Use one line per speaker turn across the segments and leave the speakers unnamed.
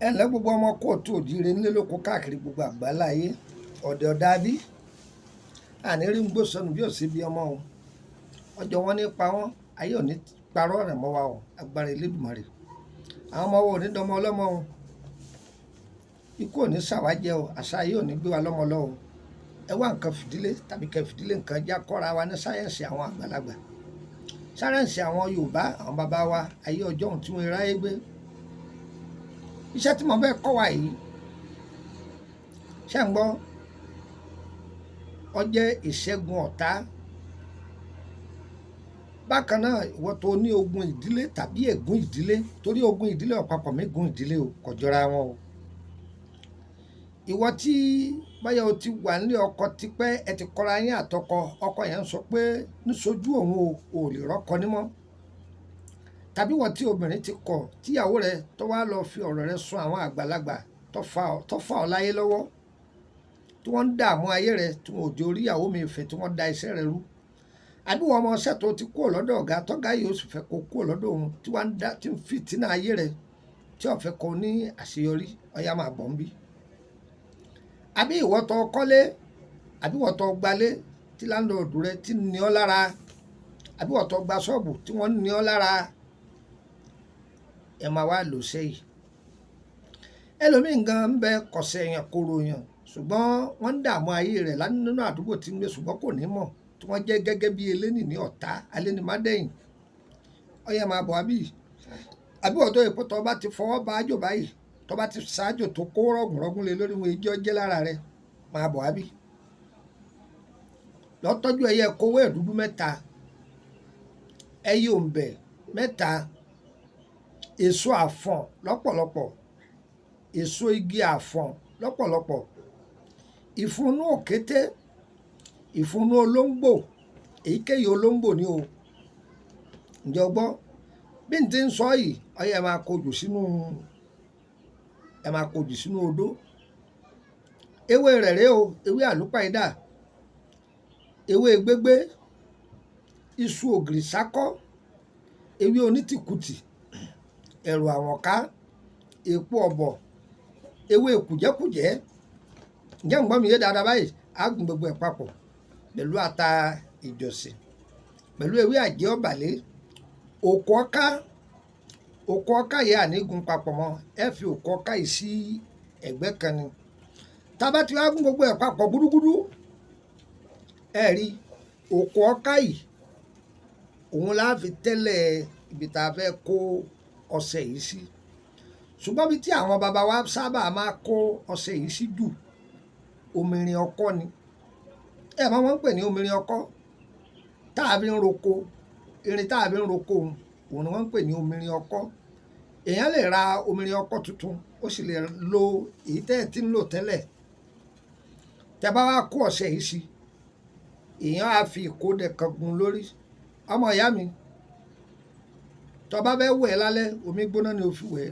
Ẹ ǹlẹ́ gbogbo ọmọ kóòtù òjíire nílé lóko káàkiri gbogbo àgbáláyé, ọ̀dẹ̀ ọ̀dà bí àní rí ń gbó sọnù bí ò sí bí ọmọ o. Ọjọ́ wọn ní pa wọ́n, ayé ò ní parọ́ rẹ̀ mọ́ wa o, agbára Elédùmarè. Àwọn ọmọ wa ò ní dọmọ ọlọ́mọ o, ikú ò ní ṣàwájẹ o, àṣà ayé ò ní gbé wa lọ́mọ lọ o. Ẹ wá nǹkan fìdílé tàbí kẹ fìdílé nǹkan já kọ́ra wa ní sáyẹ́ǹsì àwọn àgbàlagbà, sáyẹ́ǹsì àwọn Yorùbá, àwọn bàbá wa ayé ọjọ́ ohun tí wọ́n ráyé gbé. Iṣẹ́ tí mo fẹ́ kọ́ wa yìí, ṣé ń gbọ́, ó jẹ́ ìṣẹ́gun ọ̀tá. Bákan náà, ìwọ tó ní ogun ìdílé tàbí ègún ìdílé, torí ogun ìdílé ọ̀pápọ̀ mẹ́gun ìdílé o, kò jọra wọn o. Ìwọ tí báyọ̀ o ti wà nílé ọkọ tipẹ́, ẹ ti kọ́ra yín àtọkọ, ọkọ yẹn ń sọ pé níṣojú òun o, ò lè rọ́kọ nímọ́. Tàbí ìwọ tí obìnrin ti kọ̀, tíyàwó rẹ tó wá lọ fi ọ̀rọ̀ rẹ sún àwọn àgbàlagbà tó fà ọ́ láyé lọ́wọ́, tí wọ́n ń dààmú ayé rẹ, tí wọn ò jẹ́ orí ìyàwó mi fẹ́, tí wọ́n da iṣẹ́ rẹ rú. Àbí ìwọ ọmọ iṣẹ́ tó ti kúrò lọ́dọ̀ ọ̀gá, tọ́gá yìí ó sì fẹ́ kó kúrò lọ́dọ̀ òun, tí wọ́n ń dá, tí ń fìtínà ayé rẹ, tí ò fẹ́ kó ní àṣeyọrí, ọ̀yá máa bọ̀ ń bí. Àbí ìwọ tó kọ́lé, àbí ìwọ tó gbalé tí láńlọ́ọ̀dù rẹ ti ní ọ́ lára, àbí ìwọ tó gba ṣọ́ọ̀bù tí wọ́n ní ọ́ lára, ẹ máa wá lò sẹ́yìí. Ẹlòmíì gan ń bẹ kọ̀sẹ̀ èèyàn kóró èèyàn, ṣùgbọ́n wọ́n ń dààmú ayé rẹ̀ nínú àdúgbò tí ń gbé, ṣùgbọ́n kò ní mọ̀, tí wọ́n jẹ́ gẹ́gẹ́ bí eléni ní ọ̀tá alénimádẹ́yìn. Ọ̀yá máa bọ̀ àbí. Àbí ìwọ tó yẹ pé tó bá ti fọwọ́ bá àjò báyìí, tó bá ti ṣáájò tó kó rọ̀gùnrọ̀gùn lé lórí wọn, ijó jẹ́ lára rẹ̀, máa bọ̀ àbí. Lọ tọ́jú ẹyẹ kówó ẹ̀dúdú mẹ́ta, ẹyẹ òǹbẹ̀ mẹ́ta, èso àfọ̀n lọ́pọ̀lọpọ̀, èso igi àfọ̀n lọ́pọ̀lọpọ̀, ìfúnnú òkété, ìfúnnú olóńgbò, èyíkéyìí olóńgbò ni o. Ǹjẹ́ o gbọ́? Bí n ti ń sọ yìí, ọ̀yá ẹ máa kojù sínú, ẹ máa kojù sínú odó. Ewé rẹ̀ rèé o, ewé àlúpàídà, ewé gbégbé, iṣu ògìrì sákọ́, ewé onítìkùtì, ẹ̀rù àwọ̀nká, èpo ọ̀bọ̀, ewé kùjẹ́kùjẹ́. Ǹjẹ́ ń gbọ́ mi yé dáadáa báyìí? Á gún gbogbo ẹ̀ papọ̀ pẹ̀lú ata ìjọ̀sìn, pẹ̀lú ewé àjẹ́ ọ̀bàlé, òkú ọká, òkú ọká yìí àní gún papọ̀ mọ́, ẹ fi òkú ọká yìí sí ẹ̀gbẹ́ kan ni. Tá bá ti wá gún gbogbo ẹ̀ papọ̀ gúdúgúdú, ẹ rí òkú ọká yìí, òun la fi tẹ́lẹ̀ ibi tá a fẹ́ kó ọṣẹ yìí sí. Ṣùgbọ́n bí tí àwọn baba wa sábà máa kó ọṣẹ yìí sí jù, omirin ọkọ́ ni. Ẹ mọ̀ wọ́n ń pè ní omirin ọkọ́. Tá a fi ń roko, irin tá a fi ń roko òun, òun ni wọ́n ń pè ní omirin ọkọ́. Èèyàn lè ra omirin ọkọ́ tuntun, ó sì lè lo èyí tẹ́ ẹ ti ń lò tẹ́lẹ̀. Tẹ bá wá kó ọṣẹ yìí sí, èèyàn á fi ìkódẹ kan gun lórí. Ọmọ ìyá mi, tó bá fẹ́ wẹ̀ lálẹ́, omi gbóná ni o fi wẹ̀.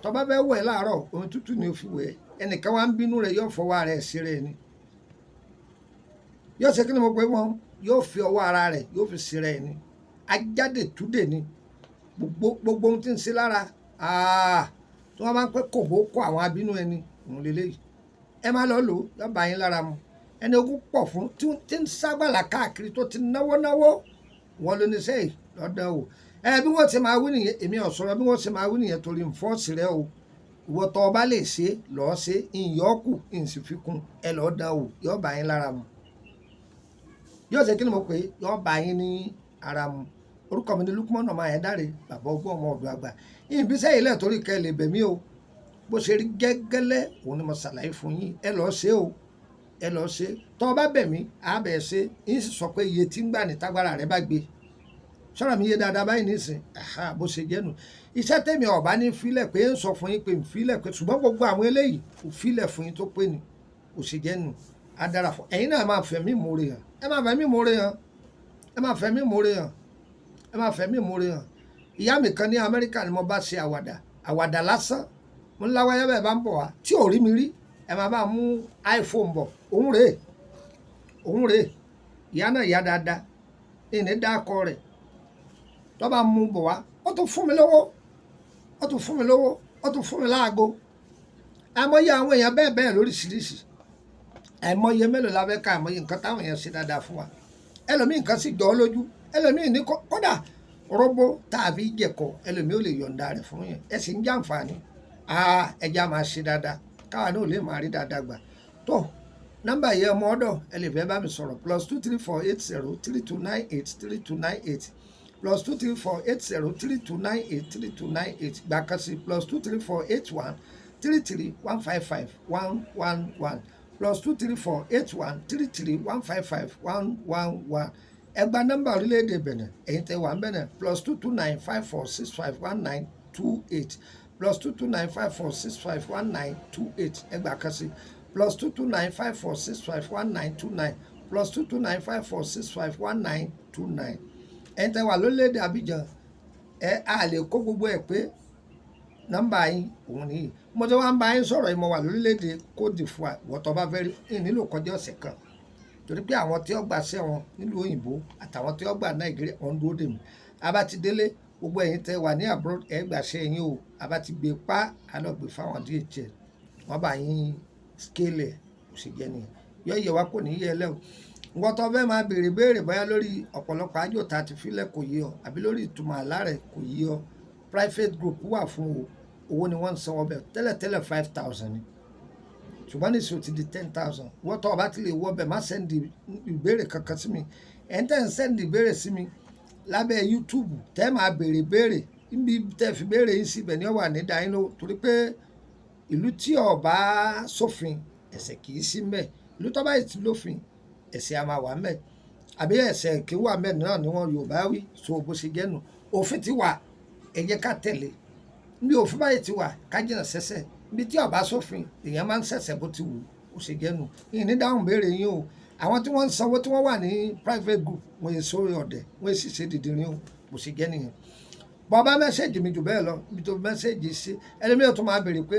Tó bá fẹ́ wẹ̀ láàárọ̀, omi tútù ni o fi wẹ̀. Ẹnìkan wá ń bínú rẹ̀, yóò fọwọ́ ara ẹ̀ sí rẹ̀ ni. Yóò ṣe kí ni mo pè wọ́n? Yóò fi ọwọ́ ara rẹ̀, yóò fi sí rẹ̀ ni. Ajáde túdè ni. Gbogbo, gbogbo ohun tí ń ṣe lára, àà, tí wọ́n bá ń pẹ́ kòbó kó àwọn abínú ẹni, òun lélẹ́yìí. Ẹ má lọ lò ó, yóò bá yín lára mu. Ẹni ogún pọ̀ fún tí ń ságbàlà káàkiri tó ti náwó náwó, wọ́n ló ní sẹ́yìn lọ́dọ̀ o. Ẹ bí wọ́n ti máa wí nìyẹn, èmi ò sọ̀rọ̀ bí wọ́n ti máa wí nìyẹn torí nfọ́ọ̀sì rẹ o. Ìwọ tó bá lè ṣe, lọ́ọ́ ṣe, ìyọ́kù, ìsì fi kún, ẹ lọ́ọ́ dán o, yóò bá yín lára mu. Yóò ṣe kí ni mo pè é? Yóò bá yín ní ara mu. Orúkọ mi ni Lukman ọmọ Ayédáre, bàbá ọgbọ́n ọmọ ọ̀dọ̀ àgbà. Ìbí sẹ́yìn lẹ̀ torí kẹ́ lè bẹ̀ mí o. Bó ṣe rí gẹ́gẹ́lẹ́, òun ni mo ṣàlàyé fún yín. Ẹ lọ́ọ́ ṣe o, ẹ lọ́ọ́ ṣe. Tó bá bẹ̀ mí, á bẹ̀ ṣe. Yín sì sọ pé iye tí ń gbà ní tágbára rẹ bá gbé. Sọ̀rọ̀ mi yé dáadáa báyìí nísìn. Àhá, bó ṣe jẹ́ nu. Iṣẹ́ tèmi ọ̀bá ní fílẹ̀ pé ń sọ fún yín pé ń fílẹ̀ pé, ṣùgbọ́n gbogbo àwọn eléyìí kò fílẹ̀ fún yín tó pé ni. Kò ṣe jẹ́ nu. Á dára fún. Ẹ̀yin náà máa fẹ̀mí ìmoore hàn. Ẹ máa fẹ̀mí ìmoore hàn. Ẹ máa fẹ̀mí ìmoore hàn. Ẹ máa fẹ̀mí ìmoore hàn. Ìyá mi kan ní Amẹ́ríkà ni mo bá ṣe àwàdà, àwàdà lásán. Mo ń láwáyé bẹ́ẹ̀ bá ń bọ̀ wá, tí ò rí mi rí, ẹ máa bá mú iPhone bọ̀. Òun rèé, òun rèé. Ìyá náà yá dáadáa. Ìní dákọ rẹ̀. Tó bá mú bọ̀ wá, ó tún fún mi lówó, ó tún fún mi lówó. Ó tún fún mi láago. Àìmọye àwọn èèyàn bẹ́ẹ̀ bẹ́ẹ̀ lóríṣiríṣi. Àìmọye mélòó la fẹ́ ká, àìmọye nǹkan táwọn èèyàn ṣe dáadáa fún wa. Ẹlòmíì, nǹkan sì jọ ọ́ lójú. Ẹlòmíì ní kódà róbó tá a fi jẹ̀kọ, ẹlòmíì ò lè yọ̀ǹda rẹ̀ fún yẹn. Ẹ sì ń jàǹfààní. Ẹja máa ṣe dáadáa, káwa náà lè máa rí dáadáa gbà. Tó nọ́mbà yìí, ọmọ ọ̀dọ̀, ẹ lè fẹ́ bá mi sọ̀rọ̀: +234 80 3298 3298, +234 80 3298 3298. Gbà kan sí: +234 81 33 155 111, +234 81 33 155 111. Ẹ gba nọ́mbà orílẹ̀-èdè Benin, ẹ̀yin tẹ́ wà ń Benin: +229 54 65 19 28, +229 54 65 19 28. Ẹ gbà kan sí: +229 54 65 19 29, +229 54 65 19 29. Ẹ̀yin tẹ́ wà lórílẹ̀-èdè Abidjan, ẹ a lè kó gbogbo ẹ̀ pé nọ́mbà yín òun nìyí. Mo ti wá ń bá yín sọ̀rọ̀ yìí, mo wà lórílẹ̀-èdè Côte d'Ivoire. Wọ́tọ̀ bá fẹ́ rí nílò kọjá ọ̀sẹ̀ kan, torí pé àwọn tí ó gbà ṣẹ́ wọn nílùú òyìnbó àtàwọn tí ó gbà Nàìjíríà, wọn dúró dè mí. A bá ti délé, gbogbo ẹ̀yin tẹ́ wà ní abroad, ẹ̀ gbà ṣẹ́ yín o. A bá ti gbé pa, a lọ gbé fáwọn DHL, wọ́n bá yín scale ẹ̀. Kò sì jẹ́ nìyẹn. Yọ yẹ wá, kò ní yẹ lẹ́wọ̀. Nǹkan tó fẹ́ máa béèrè béèrè, bóyá lórí ọ̀pọ̀lọpọ̀ àjò tá a ti filẹ̀ kò yé ọ, àbí lórí ìtumọ̀ àlá rẹ̀ kò yé ọ, private group wà fún o. Owó ni wọ́n ń san ọbẹ̀. Tẹ́lẹ̀tẹ́lẹ̀ 5,000 ni, ṣùgbọ́n nísìnyí ó ti di 10,000. Wọ́n tó o bá ti lè wọ ọbẹ̀, má send ìbéèrè kankan sí mi. Ẹ̀ ń tẹ́ ń send ìbéèrè sí mi lábẹ́ YouTube, tẹ́ máa béèrè béèrè níbi tẹ́ fi béèrè yín síbẹ̀ ni ó wà ní dáyín ló, torí pé ìlú tí ó bá sófin, ẹ̀ṣẹ̀ kì í sí mbẹ̀. Ìlú tó bá ti lófin, ẹ̀ṣẹ̀ á máa wà mbẹ̀, àbí ẹ̀ṣẹ̀ kì í wà mbẹ̀ náà ni wọ́n Yorùbá wí. So bó ṣe jẹ́ nu, òfin ti wà, ẹ jẹ́ ká tẹ̀lé. Níbi òfin báyìí ti wà, ká jìnnà sẹ́ṣẹ̀. Níbi tí ó bá sófin, èèyàn máa ń ṣẹ̀ṣẹ̀ bó ti wù ó ṣe jẹ́ nu. Ìyìn ní dáhùn béèrè yín o. Àwọn tí wọ́n ń sanwó, tí wọ́n wà ní private group, wọ́n yẹ sórí ọ̀dẹ̀, wọ́n yẹ sì ṣe dìdìrín o. Bó ṣe jẹ́ nìyẹn. Bọ́ bá message mi jù bẹ́ẹ̀ lọ, ibi tó message sí, ẹlẹ́mìíràn tó máa béèrè pé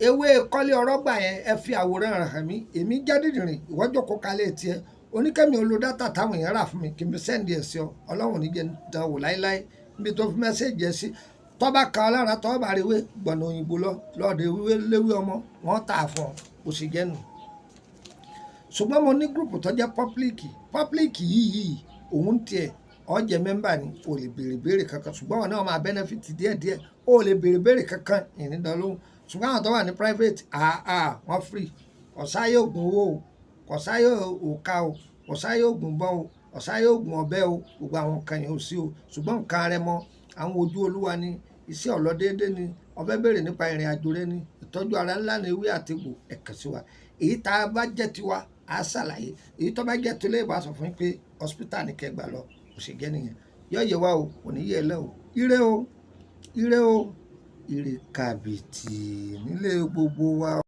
ewé kọ́lé ọ̀rọ̀ gbà yẹn, ẹ fi àwòrán rẹ̀ hàn mí. Èmi jẹ́ dìdìrín, ìwọ jókòó kalẹ̀ tiẹ̀, oníkẹ́mi ò lo data táwọn èèyàn rà fún mi kí n fi send ẹ̀ sí ọ. Ọlọ́run ní jẹ́ dán wò láéláé. Níbi tó fi message ẹ̀ sí, tọ́ba kan ọlára, tọ́ba rewé gbọ̀nà òyìnbó lọ lọ́ọ̀dẹ̀ wíwé léwé ọmọ wọn tà fún ọ. Kò sì jẹ́ nù. Ṣùgbọ́n mo ní group tó jẹ́ public. Public yìí, òun tiẹ̀ ó jẹ́ member ni, o lè béèrè béèrè kankan, ṣùgbọ́n wọn náà máa benefit díẹ̀díẹ̀. O lè béèrè béèrè kankan, ìní dán lóhùn. Ṣùgbọ́n àwọn tó wà ní private, àà wọ́n free. Kọ̀sáyé ògùn owó o, kọ̀sáyé òka o, kọ̀sáyé ògùn bọ́n o, kọ̀sáyé ògùn ọ̀bẹ o. Gbogbo àwọn nǹkan yẹn ò sí o. Ṣùgbọ́n nǹkan rẹ mọ àwọn ojú Olúwa ni, iṣẹ́ ọ̀lọ́déédé ni, ọbẹ̀ béèrè nípa ìrìn àjò rẹ ni, ìtọ́jú ara ńlá ni, ewé àtegbò, ẹ̀kàn sí wa. Èyí tá a bá jẹ́ tiwa, á ṣàlàyé. Èyí tó bá jẹ́ tilé ìbá, sọ fún yín pé hospital ní kẹgbà lọ. Kò sì jẹ́ nìyẹn. Yọ yẹ wá o, kò ní yẹ lẹ́ o. Ire o, ire o, ire kàbìtì nílé gbogbo wa.